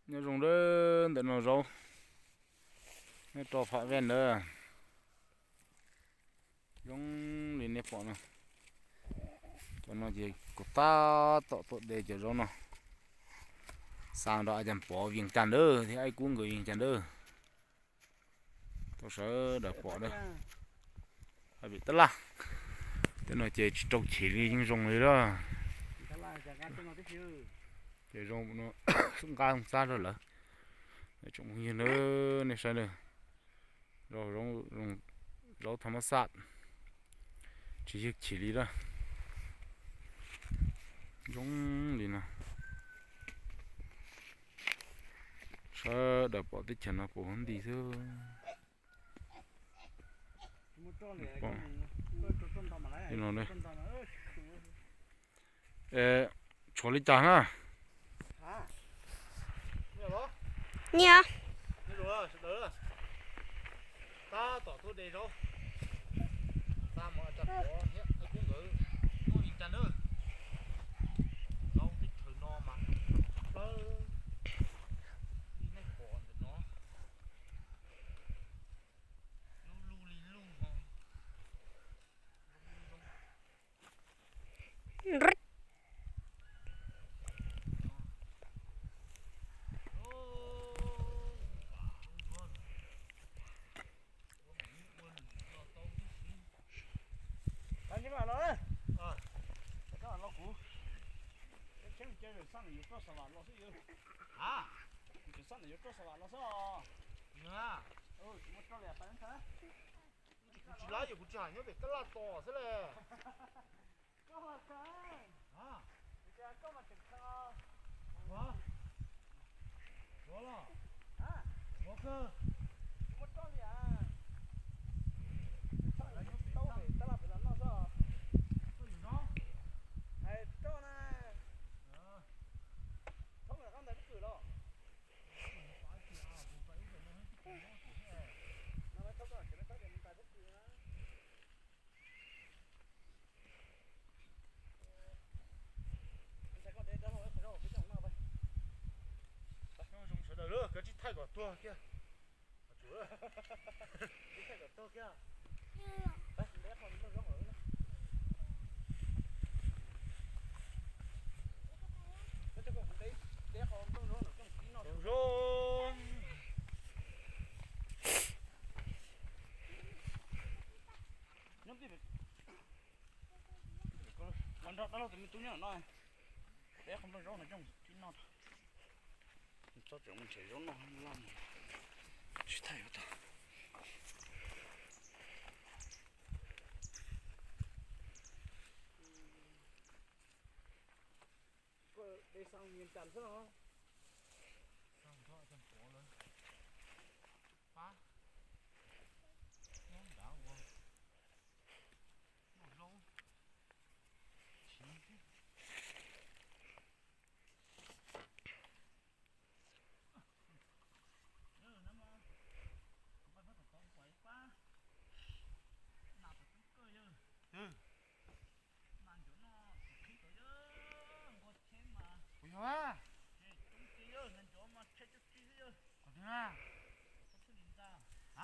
Nyob zoo, ntawm no zaub, nyob rau pham ven ntawd. Zoo li nej pom no, cov no ces kuv tab tom tuaj de cov zaub no xa rau a cas pov Vias Cas ntawd thiab Aib Kub nkawd Vias Cas ntawd. Tau sawv daws pom na, hais vim tab laj, tej no ces tsis rau chim li yeej zoo li lawm. Ces zoo no, xub nqab zoo xab rau lawm. Tsoom phooj ywg na, nej saib na, zaub tha mab xaj, tsis yog chim li lawm. Zoo li no, sawv daws pom teb chaws no puv huv nti xwb. Pom li no, tshuav li cas na? Nyiam. Tab tom tuaj de zaub, xa mov rau pov thiab Aib Kub nkawd tuaj Vias Cas na. Zaub teb chaws no mas zoo tshaj plaws li nej pom ntawm no, lub lub li lub ho. Los kuv, teb chaws xab na yuav roj xa vam los xwb. Teb chaws xab na yuav roj xa vam los xwb. Kuv tsis lab yog kuv tsis hais nyob pem tab laj tos xwb le. Ua los, ua kawg. Tau pem tab laj pem los noj xwb. Hais roj na. Thaub mus qab ntawd pob kws los. Zoo sawv daws lawm, koj tsis thaij kom tuag kiag. Zoo zoo. Nrog dab laug tus me tub nyob no, peb qhov nplooj zaub no coj mus kib noj. Txhob tseem mus nrhiav zaub noj laj mus, tsis thaij yuav tau. Koj de xa Vias Cas xwb no. Xa nrho cov pov lawv pab nyob nrad ua noj zaub siv xwb. Kuv yog a. Qhov twg na? A,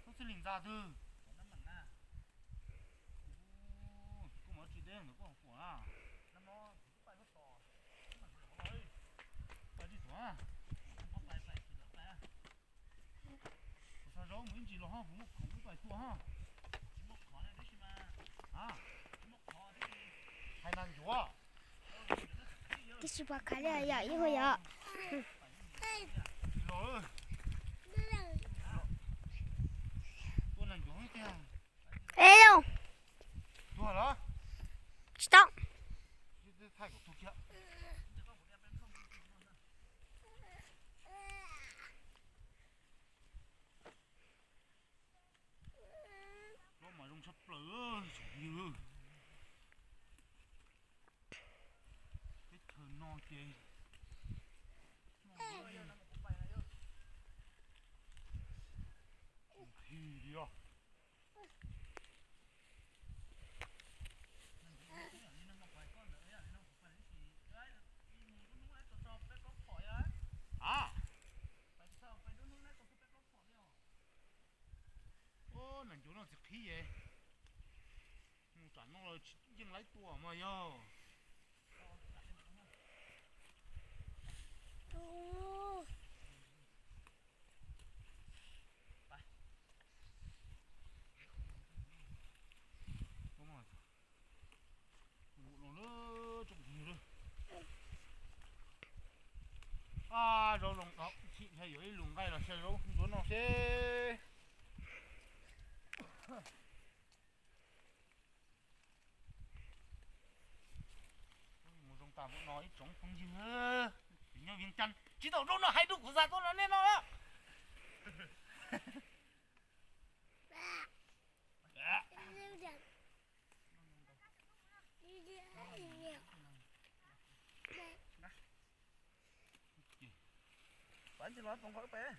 Txob Txhiaj Lis Ntxa twg? Koj muaj tsis deb ntawd koj kuam na. Pais tsis tuaj. Kuv xa zaub mus ib ntsis los ho kuv muab khoom wb pais tua ho. A, hais nas ncuav. Tab sis pom khav liam yom, ib huaj yom. Los, tua nas ncuav tiag. Ej, tuag los? Tsis tau. Thaij kom tuag kiag. Zaub mas zoo tshaj plaws tsoom phooj ywg. Teb chaws no ces tsis li os. Ces mus tsam no los yeej laib tua mas yog. Zaub zoo no, chim yuav ib lus nqaij los xyaw zaub ntsuab no seb. Mus zoo tas mus no ib tsoom phooj ywg, nyob Vias Cas tsis tau zaub no hais rau kuv xav tuaj no nej no. Pab ntsis los tus nqo pem.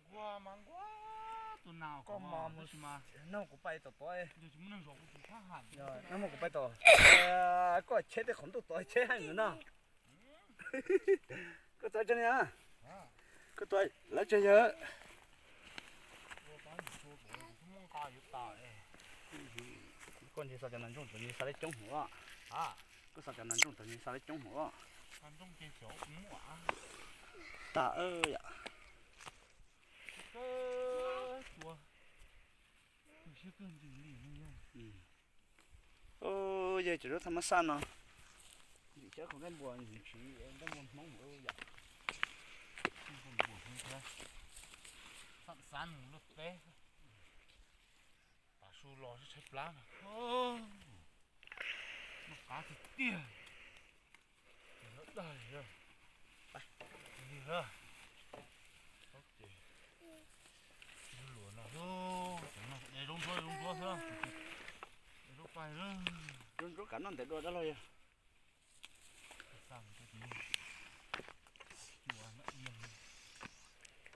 Nquag mas nquag tus nas koj mas mus sis mas nug kuv pais tom tod. Nug kuv pais tom, koj cheb tej qhov ntuj tod cheb heev no. Koj txawj tsev li a? Koj tuaj lawv tseg yawg. Koj ntshe xav cov nas ntsooj tod ntshe xav leb coob hwv. Koj xav cov nas ntsooj tod ntshe xav leb coob hwv. Tas yam. Yog tseem zaub thaj mab xaj no, ntxim xyab qhov nqaij npua, ntxim nqaij npua Hmoob yom. Xab xab mus luaj teb, tav su los tshaib plab no, noj qab tiag tiag. Ces lawv dag li, li lawm. Ces luag luag no, cov no de zaub ntsuab, zaub ntsuab xwb, de zaub pais lawm. Zaub ntsuab kav noj ntev dua dab laug yog.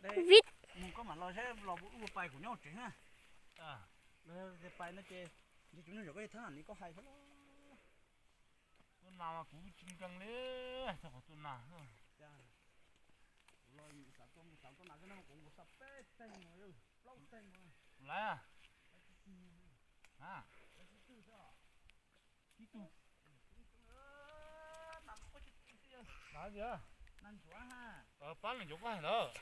Vib. Mus koj mam los seb los ua pais kuv nyob tsev na. Pais no ces ntshe tsum nyuj zom koj li thab ni koj hais xwb los. Tua nas mas kuv tsis nkees li, txog qhov tua nas. Kuv los xav tua mus xav tua nas xwb no kuv nkaus xav peb teeg mus, plaub teeg mus. Lawv a, ib tug. Nas tias, pab leej cov koj hais ntawd.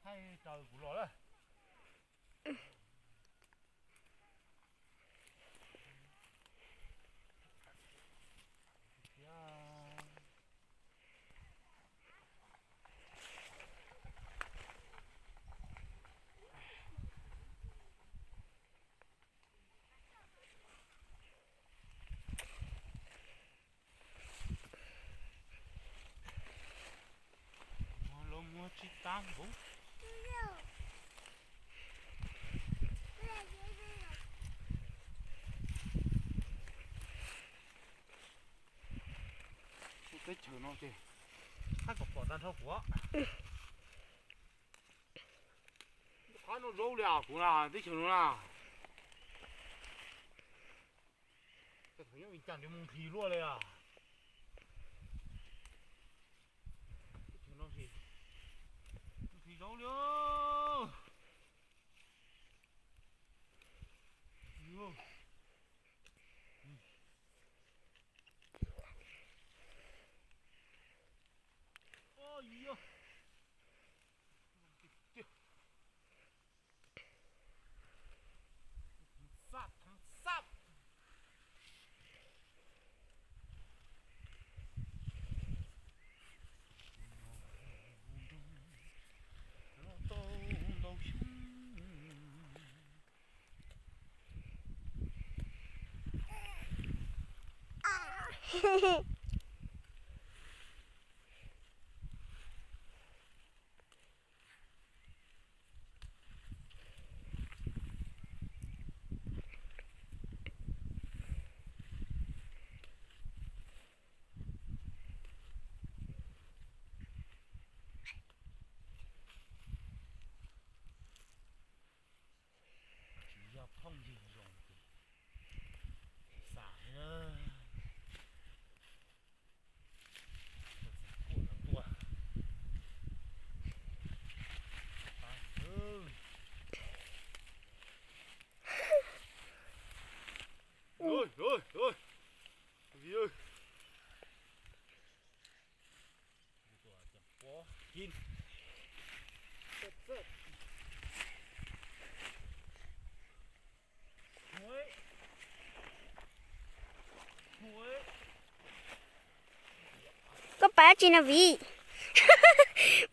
Thaij raws kuv los lawm. Los muag tsis tas npaum. Teb chaws no ces haj kom pom tag nrho kuv. Qab no zaub li kuv na, teb chaws no na. Thaum nyob Vias Cas nws mus nqhis luaj li a. Teb chaws no mus nqhis zaub li. Tsis yog phooj ywg zoo ces Koj pab tsi no Vim?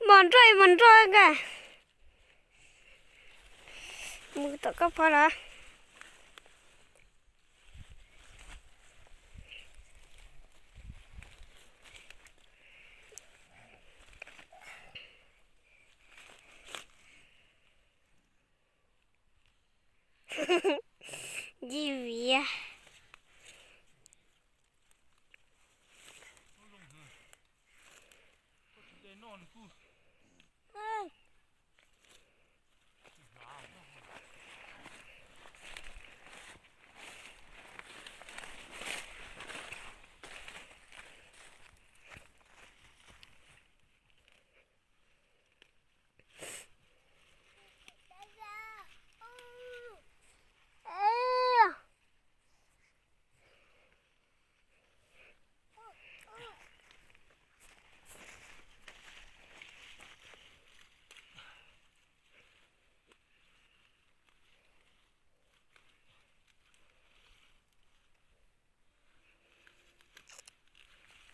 Mos nroj mos nroj nka. Mus tom koj pov los. Nci Viv.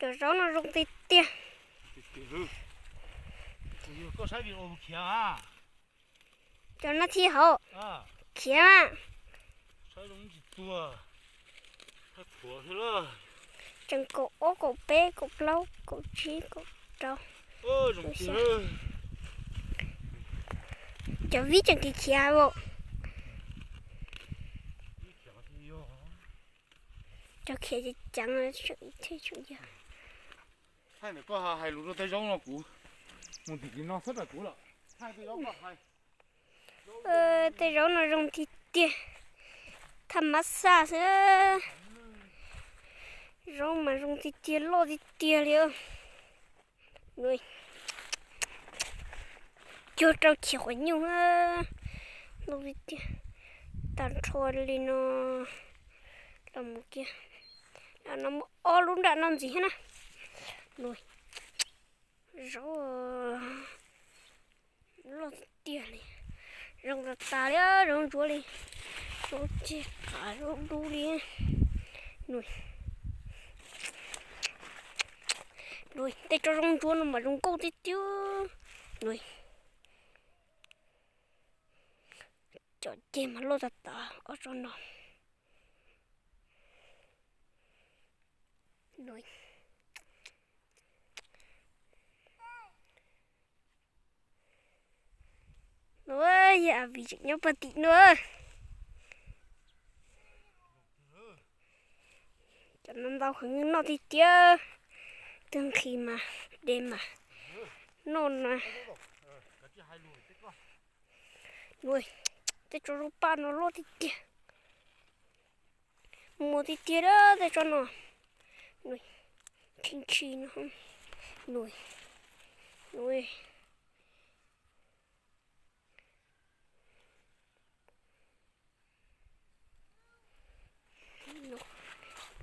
Cov zaub no zoo tiag tiag. Koj saib video khiav a. Cov no thiab hauv. Khiav. Tseem kaum ob kaum peb kaum plaub kaum tsib kaum rau. Cov vib tseem khiav khiav as. Cov khiav ceev ceev thiaj tseem yog. Thaij ntawm koj hais lus rau tej zaub no kuv mus tim no xwb ram kuv lawm. Thaij tej zaub koj hais. Tej zaub no zoo tiag tiag. Thaj mab xaj xwb. Zaub mas zoo tiag tiag loj tiag tiag li. Cuag rau khiav qhov nyuj. Loj tiag tiag. Tag nrho li no los mus kiag. Nram no muaj ob lub nram no ntxiv thiab na. Zaub loj tiag tiag li. Zoo tas tas li, zaub ntsuab li. Zaub ceg qav zaub dub li. Tej tsob zaub ntsuab no mas zoo nkauj tiag tiag. Cov ceg mas loj tas tas ob tsob no. No yog Vim tseem nyob pag tim no. Cov no ntau heev, noj tiag tiag. Twb nqhis mas de mas noj na. Tej tsob zaub paj no loj tiag tiag. Muag tiag tiag tej tsob no. Tshee tshee no.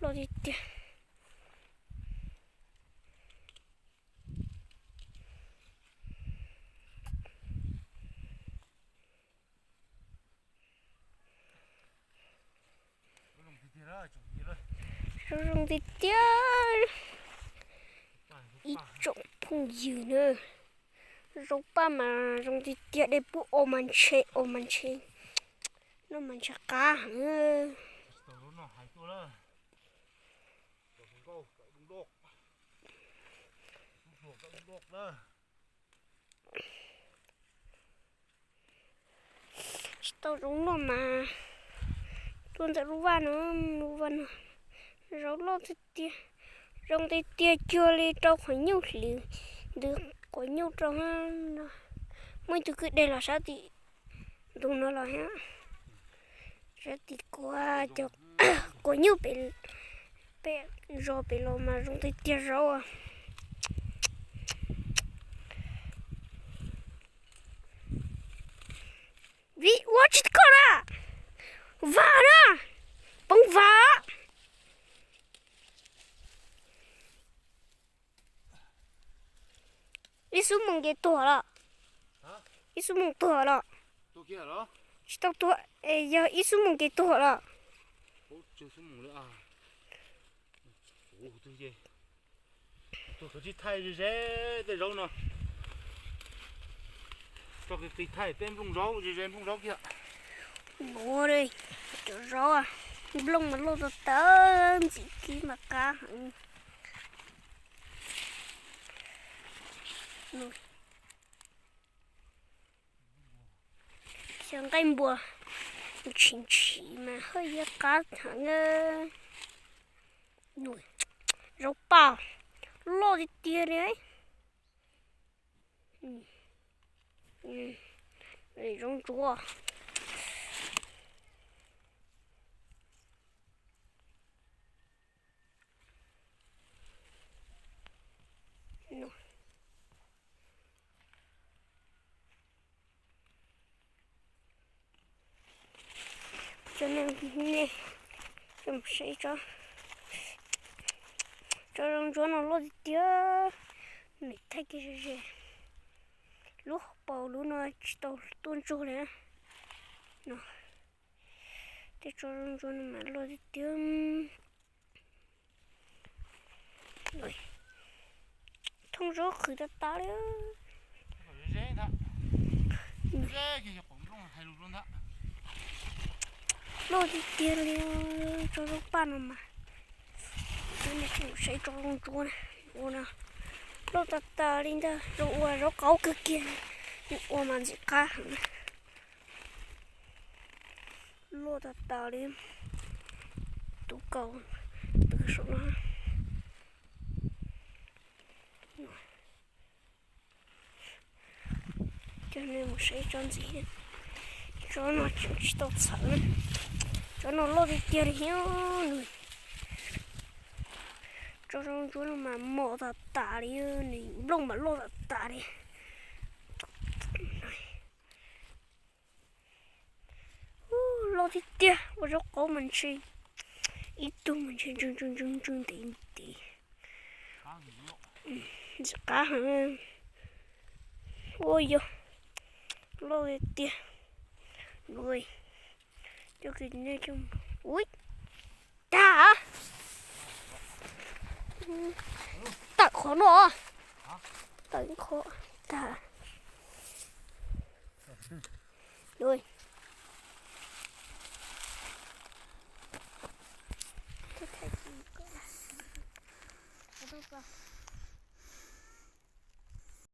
Loj tiag tiag. Zoo zoo tiag tiag. Ib tsoom phooj ywg na, zaub paj mas zoo tiag tiag, dej pub o mas ntshe, o mas ntshe, noj mas ntshe qab heev. Tsis tau zoo noj mas tuaj ntawm lub vaj no, lub vaj no zaub loj tiag tiag, zoo tiag tiag cuag li rau qhov nyuj hliv ntws quav nyuj rau no. Muaj ib tug kwj deg los sab tim ntug no los thiab. Sab tim kuav, cov quav nyuj pem, pem zos pem los mas zoo tiag tiag zaub. Vim ua tsis koj na, vam na, poob vam. Ib xuab moos ces tuag los? Ib xuab moos tuag los? Tsis tau tuag, yog ib xuab moos ces tuag los? Tuag, tsis thaij ze ze tej zaub no. Tso qis qis thaij peb nplooj zaub, ze ze nplooj zaub kiag. Nuav cov zaub, nplooj mas loj tag tag, ntxim kib mas qab heev. Xyaw nqaij npua ntshis ntshis mas haj yam qab heev. Zaub paj loj tiag tiag li. Zaub ntsuab. Cov nej, nej, nej saib, tsob zaub ntsuab no loj tiag tiag, nws thaij kiag ze ze. Lub hauv paus lub no tsis tau tuaj ntsuag li no. Tej tsob zaub ntsuab no mas loj tiag tiag. Thooj zaub qhwv tas tas li. Loj tiag tiag li, tsob zaub paj no mas. Saib tsob zaub ntsuab ua no, loj tas tas li ntag, zoo ua zaub qaub kawg kiag, ua mas ntxim qab heev. Loj tas tas li. Tus kaus pw saum no. Coj nej mus saib tsob ntxiv, tsob no tseem tsis tau txhawv na. Tsob no loj tiag tiag li thiab. Tsob zaub ntsuab no mas mos tas tas li, nws nplooj mas loj tas tas li. Loj tiag tiag, ua zaub qaub mas ntshe ib tug mas ntshe ntsw ntsw ntsw ntsw ntev ntev. Ntxim qab heev. Ua yog loj tiag tiag. Ui, coj kiag nej coj, ui, tag. Tawm qhov no, tawm qhov, tag.